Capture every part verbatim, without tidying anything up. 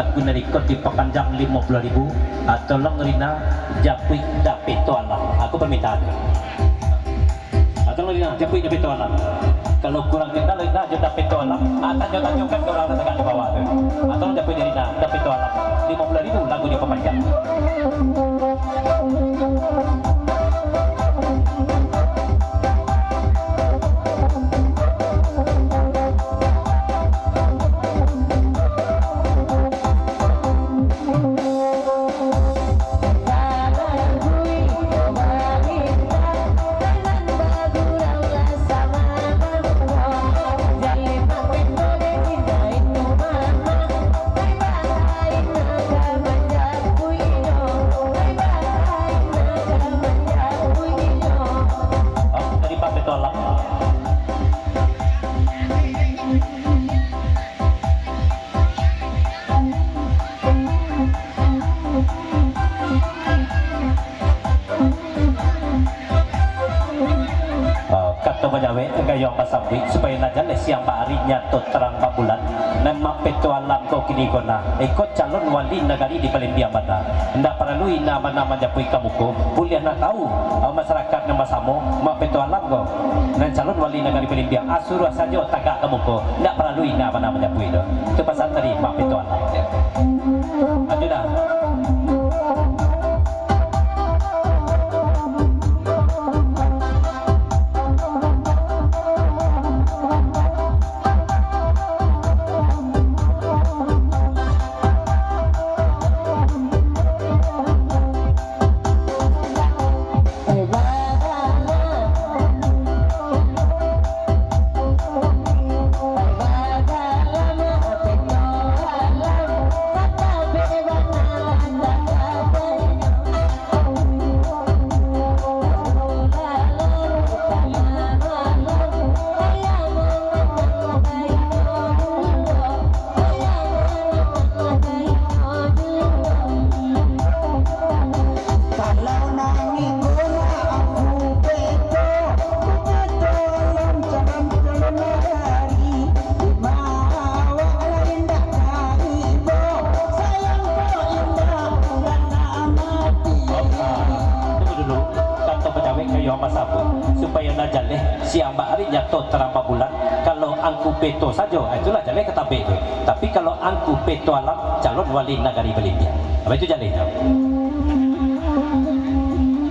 Lagu nan iko dipapanjang limo puluah ribu, ah, tolong Rina japuik Dapeto Alam. Aku permintaan. Ah, tolong Rina japuik Dapeto Alam. Kalau kurang kenal Rina jo Dapeto Alam, ah, tanyo-tanyokan ka urang nan tagak di bawah tu. Ah, tolong japuik Rina Dapeto Alam. Limo puluah ribu lagu dipapanjang. Dari Pak Petualang. Ah, kato bajawek, gayuang basambuik, supayo lah jaleh siang bak ari, nyato tarang bak bulan. Nan Mak Petualang ko kini ko nah, iko calon wali nagari di Balimbiang bana. Indak paralu ina bana manjapuik ka muko, buliah nak tahu, ah, masarakat nan basamo, Mak Petualang ko, nan calon wali nagari Balimbiang, ah, suruah sajo tagak ka muko, indak paralu ina bana manjapuik doh. Itu pasan dari Mak Petualang. Lanjut dah. Tunggu dulu, kato bajawek kayo amak sabuik, supayo lah jaleh siang bak ari nyato tarang bak bulan. Kalau Angku Peto sajo, ah, itulah jaleh ka tabek tu. Tapi kalau Angku Peto Alam, calon wali nagari Balimbiang. Apa itu jaleh tu?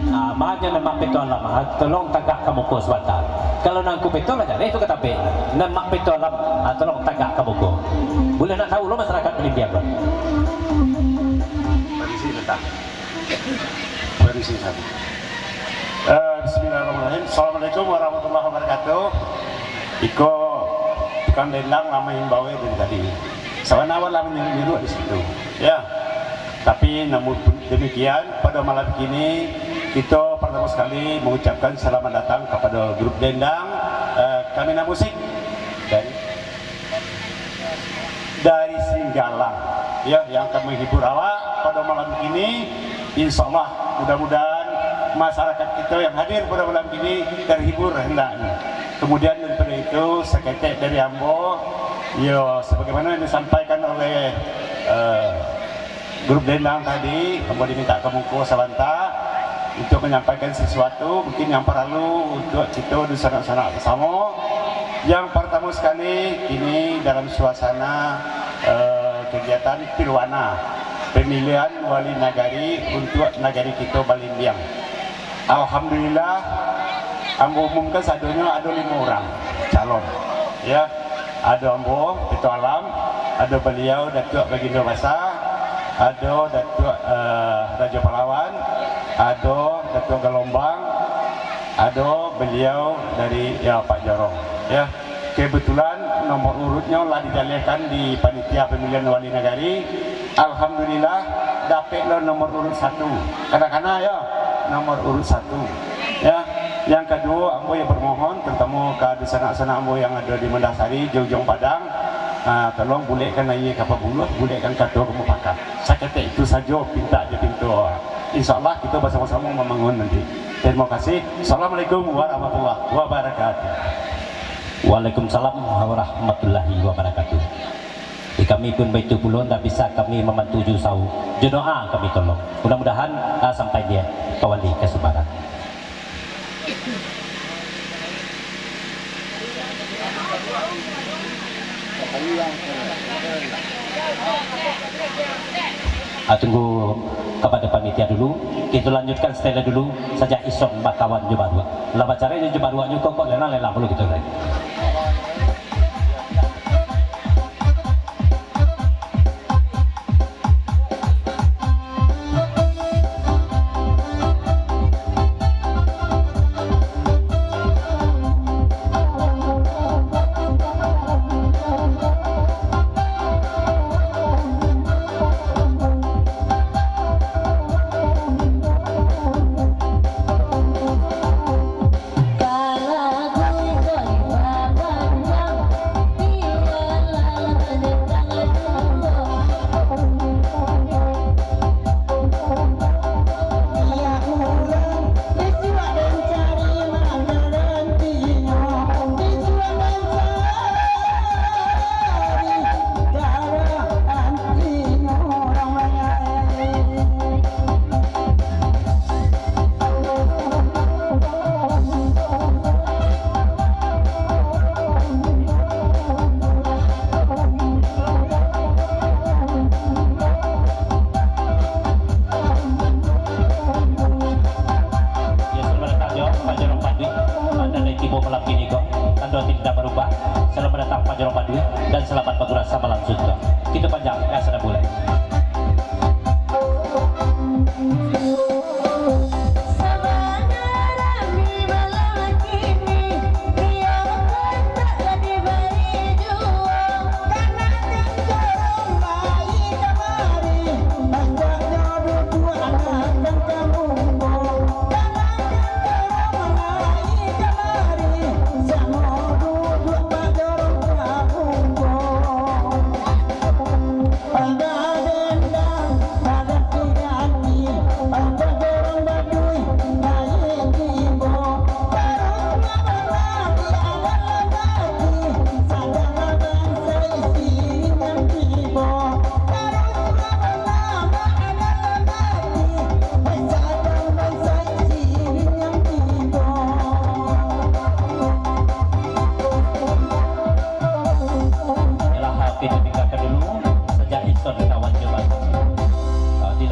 Ah, manya nan Mak Peto Alam, ah, tolong tagak ka muko sabanta. Kalau nan Angku Peto lah jaleh tu ka tabek. Nan Mak Peto Alam, ah, tolong tagak ka muko. Buliah nak tahu lo masyarakat Balimbiang tu. Permisi, Tata. Permisi, Tata. Eh, bismillahirrahmanirrahim. Assalamualaikum warahmatullahi wabarakatuh. Iko tukang dendang lah maimbau dari tadi. Sabana awak lah manyiruak-nyiruak di situ. Ya. Tapi namun demikian, pada malam kini, kita pertama sekali mengucapkan selamat datang kepada grup dendang, eh, Kamina Musik. Dan dari Singgalang, ya, yang akan menghibur awak pada malam ini. Insya Allah, mudah-mudahan masyarakat kita yang hadir pada malam ini terhibur hendaknya. Kemudian daripada itu, saketek dari ambo, yo, sebagaimana yang disampaikan oleh, eh, grup dendang tadi, ambo diminta ka muko sabanta untuk menyampaikan sesuatu mungkin yang paralu untuk kito disanak-sanak basamo. Yang partamo sakali, kini dalam suasana, eh, kegiatan pilwana, pemilihan wali nagari untuk nagari kito Balimbiang. Alhamdulillah, ambo umumkan sadonyo ado limo urang calon. Ya, ado ambo, Peto Alam, ado baliau, Datuak Bagindo Basa, ado Datuak, eh, Rajo Palawan, ado Datuak Galombang, ado baliau dari, ya, Pak Jorong. Ya, kebetulan nomor urutnyo lah dijalehkan di panitia pemilihan wali nagari. Alhamdulillah, dapek lo nomor urut satu. Kana-kana yo, nomor urut satu. Ya, yang kaduo, ambo yo bermohon, terutamo ka sanak-sanak ambo yang ado di Mandasari, di Ujung Padang, ah, tolong bulekkan aia ka pabuluah, bulekkan kato ka mupaka. Saketek itu sajo, pinta jo pinto. Insya Allah, kito basamo-samo mambangun nanti. Terima kasih. Assalamualaikum warahmatullahi wabarakatuh. Waalaikumsalam warahmatullahi wabarakatuh. Kami pun baitu pulo, ndak bisa kami mambantu jo usaho. Jo doa kami tolong. Mudah-mudahan, ah, sampai dia ka wali ka subaran. Ah, tunggu kapado panitia dulu. Kito lanjutkan setelah dulu, sajak Ison bakawan jo Baruak. Lah bacarai jo Baruak nyo kok, kok lelang-lelang pulo kito lai. Yo, selamat datang jo Pak Jorong Paduik. Pada lai tibo malam kini ko, tando tidak barubah. Selamat datang Pak Jorong Paduik dan selamat bagurau.